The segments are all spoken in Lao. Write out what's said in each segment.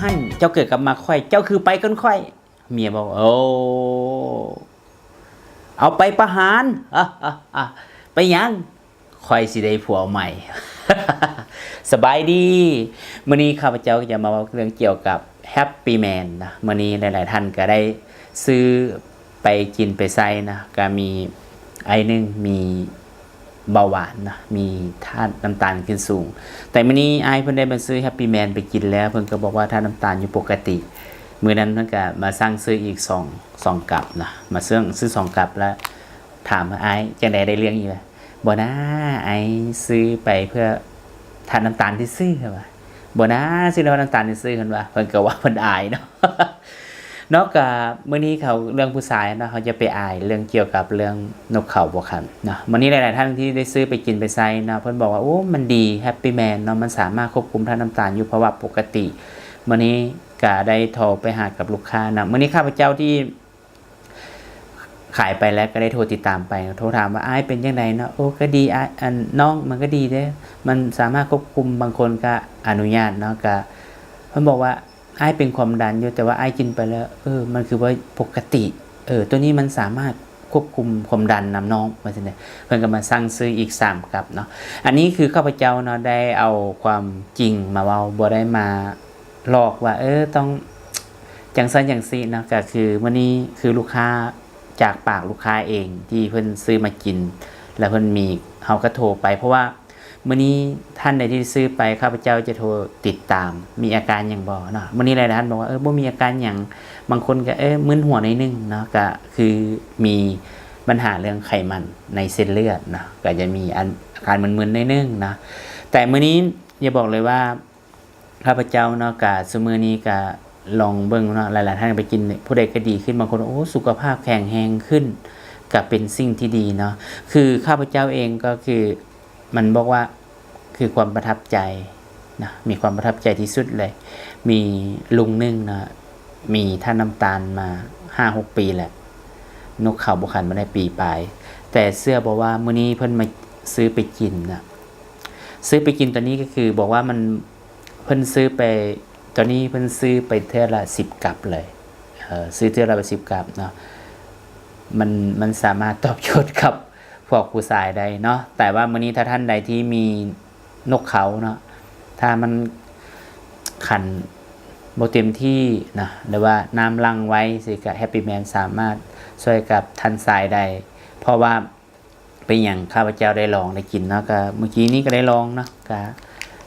ຫັ້ນ ເຈົ້າເກີດກັບມາຂ້ອຍ ເຈົ້າຄືໄປກ່ອນຂ້ອຍ. ເມຍບອກ ໂອ້ ເອົາໄປປະຫານ ອາ ອາ ອາ ໄປຫຍັງ? ຂ້ອຍຊິໄດ້ຜົວໃໝ່. ສະບາຍດີ ມື້ນີ້ຂ້າພະເຈົ້າຈະມາເວົ້າເລື່ອງກ່ຽວກັບ Happy Man ນະ. ມື້ນີ້ຫຼາຍໆທ່ານກໍໄດ້ຊື້ໄປກິນໄປໃຊ້ນະ, ກໍມີອ້າຍໜຶ່ງມີເບົາຫວານນະ, ມີທາດນ້ຳຕານຂຶ້ນສູງ. ແຕ່ມື້ນີ້ອ້າຍເພິ່ນໄດ້ມາຊື້ Happy Man ໄປກິນແລ້ວ, ເພິ່ນກໍບອກວ່າທາດນ້ຳຕານຢູ່ປົກກະຕິ. ມື້ນັ້ນເພິ່ນກໍມາສັ່ງຊື້ອີກສອງ ສອງກັບນະ, ມາເຊິ່ງຊື້ສອງກັບ ແລ້ວຖາມວ່າ ອ້າຍ ຈັ່ງໃດ ໄດ້ເລື່ອງອີກບໍ່? ບໍ່ນາ ອ້າຍຊື້ໄປເພື່ອທາດນ້ຳຕານຊື່ໆ ເພິ່ນວ່າ. ບໍ່ນາ ຊື້ເພື່ອທາດນ້ຳຕານຊື່ໆ ເພິ່ນວ່າ. ເພິ່ນກໍວ່າເພິ່ນອາຍເນາະ ເນາະ. ກະມື້ນີ້ເຮົາເລື່ອງຜູ້ຊາຍເນາະ, ເຮົາຈະໄປອາຍເລື່ອງກ່ຽວກັບເລື່ອງນົກເຂົາບໍ່ຂັນເນາະ. ມື້ນີ້ຫຼາຍໆທ່ານທີ່ໄດ້ຊື້ໄປກິນໄປໃຊ້ເນາະ, ເພິ່ນບອກວ່າ ໂອ້ ມັນດີ Happy Man ເນາະ, ມັນສາມາດຄວບຄຸມທາດນ້ຳຕານຢູ່ພາວະປົກກະຕິ. ມື້ນີ້ກະໄດ້ໂທໄປຫາກັບລູກຄ້າເນາະ. ມື້ນີ້ຂ້າພະເຈົ້າທີ່ ຂາຍໄປແລ້ວກໍໄດ້ໂທຕິດຕາມໄປ, ໂທຖາມວ່າ ອ້າຍເປັນຈັ່ງໃດເນາະ? ໂອ້ ກໍດີອ້າຍ, ອັນ ນ້ອງ ມັນກໍດີເດ້, ມັນສາມາດຄວບຄຸມ, ບາງຄົນກໍອະນຸຍາດເນາະ. ກໍເພິ່ນບອກວ່າ ອ້າຍເປັນຄວາມດັນຢູ່, ແຕ່ວ່າອ້າຍກິນໄປແລ້ວ ເອີ ມັນຄືວ່າປົກກະຕິ, ເອີ ໂຕນີ້ມັນສາມາດຄວບຄຸມຄວາມດັນນຳນ້ອງ ວ່າຊັ້ນເດ້. ເພິ່ນກໍມາສັ່ງຊື້ອີກສາມກັບເນາະ. ອັນນີ້ຄືຂ້າພະເຈົ້າເນາະ ໄດ້ເອົາຄວາມຈິງມາເວົ້າ, ບໍ່ໄດ້ມາ ຫຼອກວ່າ ເອີ ຕ້ອງຈັ່ງຊັ້ນຈັ່ງຊີ້ເນາະ. ກໍຄືມື້ນີ້ຄືລູກຄ້າ ຈາກປາກລູກຄ້າເອງທີ່ເພິ່ນຊື້ມາກິນ ແລ້ວເພິ່ນມີ ເຮົາກໍໂທໄປ, ເພາະວ່າມື້ນີ້ທ່ານໃດທີ່ຊື້ໄປ ຂ້າພະເຈົ້າຈະໂທຕິດຕາມ ມີອາການຫຍັງບໍ່ເນາະ. ມື້ນີ້ຫຼາຍໆທ່ານບອກວ່າ ເອີ ບໍ່ມີອາການຫຍັງ, ບາງຄົນກໍ ເອີ ມຶນຫົວໜ້ອຍໜຶ່ງເນາະ, ກໍຄືມີບັນຫາເລື່ອງໄຂມັນໃນເສັ້ນເລືອດເນາະ, ກໍຈະມີອັນ ອາການມຶນໆໜ້ອຍໜຶ່ງເນາະ. ແຕ່ມື້ນີ້ຢາກບອກເລີຍວ່າ ຂ້າພະເຈົ້າເນາະ ກະຊຸມື້ນີ້ກະລອງເບິ່ງເນາະ, ຫຼາຍໆທ່ານໄປກິນ ຜູ້ໃດກະດີຂຶ້ນ, ບາງຄົນ ໂອ້ ສຸຂະພາບແຂງແຮງຂຶ້ນ ກະເປັນສິ່ງທີ່ດີເນາະ. ຄືຂ້າພະເຈົ້າເອງກໍຄື ມັນບອກວ່າ ຄືຄວາມປະທັບໃຈນະ, ມີຄວາມປະທັບໃຈທີ່ສຸດເລີຍ. ມີລຸງໜຶ່ງເນາະ ມີທາດນ້ຳຕານມາຫ້າຫົກປີແລ້ວ, ນົກເຂົາບໍ່ຂັນມາໄດ້ປີປາຍ, ແຕ່ເຊື່ອບໍ່ວ່າມື້ນີ້ເພິ່ນມາຊື້ໄປກິນນະ, ຊື້ໄປກິນຕອນນີ້ກໍຄືບອກວ່າມັນ ເພິ່ນຊື້ໄປ ຕອນນີ້ເພິ່ນຊື້ໄປເທື່ອລະສິບກັບເລີຍ, ເອີ ຊື້ເທື່ອລະສິບກັບເນາະ. ມັນ ມັນສາມາດຕອບໂຈດກັບພວກຜູ້ຊາຍໄດ້ເນາະ. ແຕ່ວ່າມື້ນີ້ຖ້າທ່ານໃດທີ່ມີນົກເຂົາເນາະ, ຖ້າມັນຂັນບໍ່ເຕັມທີ່ນະ ຫຼືວ່ານ້ຳຫຼັ່ງໄວຊີ້ ກະ Happy Man ສາມາດຊ່ວຍກັບທ່ານຊາຍໄດ້, ເພາະວ່າ ເປັນຫຍັງ ຂ້າພະເຈົ້າໄດ້ລອງໄດ້ກິນເນາະ, ກະມື້ກີ້ນີ້ກໍໄດ້ລອງເນາະ, ກະ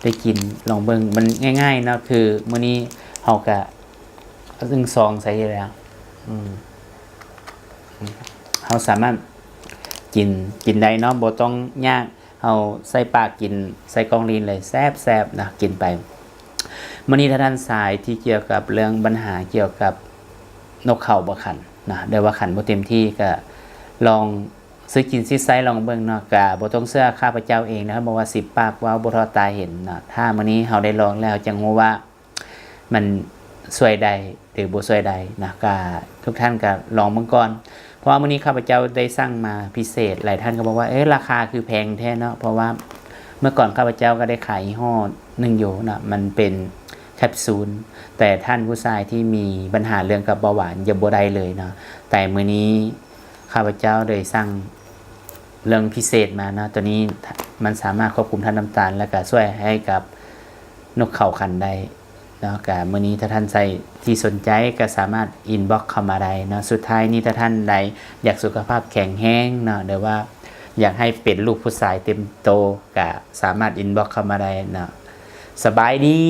ໄດ້ກິນ ລອງເບິ່ງ. ມັນງ່າຍໆເນາະ, ຄືມື້ນີ້ເຮົາກະໜຶ່ງຊອງໃສ່ແລ້ວ ອືມ ເຮົາສາມາດກິນ ກິນໄດ້ເນາະ, ບໍ່ຕ້ອງຍາກ. ເຮົາໃສ່ປາກກິນ ໃສ່ກ້ອງລີນເລີຍ ແຊບໆນະ, ກິນໄປ. ມື້ນີ້ຖ້າທ່ານຊາຍທີ່ກ່ຽວກັບເລື່ອງບັນຫາກ່ຽວກັບນົກເຂົາບໍ່ຂັນນະ ຫຼືວ່າຂັນບໍ່ເຕັມທີ່ ກະລອງ ຊື້ກິນຊື້ໃຊ້ລອງເບິ່ງເນາະ, ກະບໍ່ຕ້ອງເຊື່ອຂ້າພະເຈົ້າເອງນະ, ເພາະວ່າສິບປາກເວົ້າບໍ່ເທາະຕາເຫັນເນາະ. ຖ້າມື້ນີ້ເຮົາໄດ້ລອງແລ້ວ ເຮົາຈຶ່ງຮູ້ວ່າມັນຊ່ວຍໄດ້ ຫຼື ບໍ່ຊ່ວຍໄດ້ນະ, ກະທຸກທ່ານກະລອງເບິ່ງກ່ອນ. ເພາະວ່າມື້ນີ້ຂ້າພະເຈົ້າໄດ້ສັ່ງມາພິເສດ, ຫຼາຍທ່ານກໍບອກວ່າ ເອີ ລາຄາຄືແພງແທ້ເນາະ, ເພາະວ່າເມື່ອກ່ອນຂ້າພະເຈົ້າກໍໄດ້ຂາຍຍີ່ຫໍ້ໜຶ່ງຢູ່ເນາະ, ມັນເປັນແຄັບຊູນ, ແຕ່ທ່ານຜູ້ຊາຍທີ່ມີບັນຫາເລື່ອງກັບເບົາຫວານຈະບໍ່ໄດ້ເລີຍເນາະ. ແຕ່ມື້ນີ້ ຂ້າພະເຈົ້າໄດ້ສັ່ງເລື່ອງພິເສດມາເນາະ, ໂຕນີ້ມັນສາມາດຄວບຄຸມທາດນ້ຳຕານ ແລະກະຊ່ວຍໃຫ້ກັບນົກເຂົາຂັນໄດ້ເນາະ. ກະມື້ນີ້ຖ້າທ່ານໃດທີ່ສົນໃຈກະສາມາດອິນບັອກເຂົ້າມາໄດ້ເນາະ. ສຸດທ້າຍນີ້ ຖ້າທ່ານໃດຢາກສຸຂະພາບແຂງແຮງເນາະ ຫຼືວ່າຢາກໃຫ້ເປັນລູກຜູ້ຊາຍເຕັມໂຕ ກະສາມາດອິນບັອກເຂົ້າມາໄດ້ເນາະ. ສະບາຍດີ.